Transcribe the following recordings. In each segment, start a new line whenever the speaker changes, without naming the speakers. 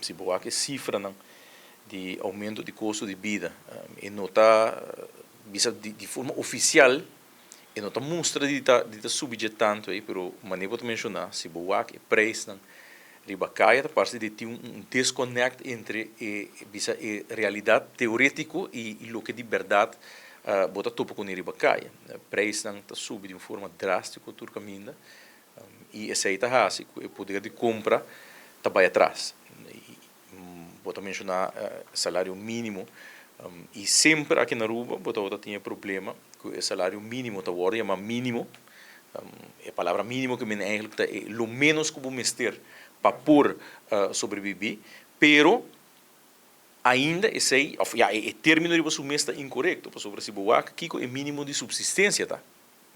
Si bo wak e cifranan di aumento di costo di bida, e no ta bisa di forma oficial, e no ta mustra di ta subi dje tanto ey, pero manera bo ta menciona, si bo wak e prijsnan riba caya, ta parse di tin un disconnect entre e, bisa, e realidad teoretico y loke di berdad bo ta topa cune riba caya. Prijsnan ta subi di un forma drastico tur caminda y esey ta haci cu e poder di compra ta bay atras. Bo ta menciona salario minimo y semper aki na Aruba bo ta tin problema cu e salario minimo ta wordo yama minimo. E palabra minimo cu men eigenlijk ta lo menos cu bo mester pa por sobrevivi, pero ainda esey, of ja, e termino riba su mes ta incorecto, pasobra si bo wak kico e minimo di subsistencia ta,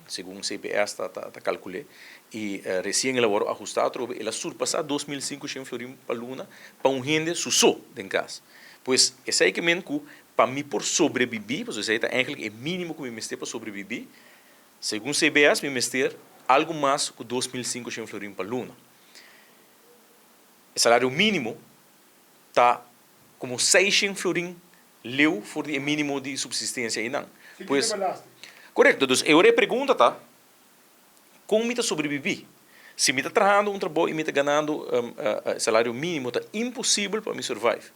segun CBS ta calcula, y recien el a wordo ahusta atrobe, el a surpasa 2500 florin pa luna pa un hende su so den cas. Pues esey kiermen cu pa mi por sobrevivi, pues esey ta eigenlijk e minimo cu mi mester pa sobrevivi, segun CBS mi mester algo mas cu 2500 florin pa luna. E salario minimo ta como 600 florin leu for di minimo di subsistencia einan. Pues, correcto. Dus e pregunta ta: con mi ta sobrevivi? Si mi ta trahando un trabou y mi ta ganando salario minimo, ta imposibel pa mi survive.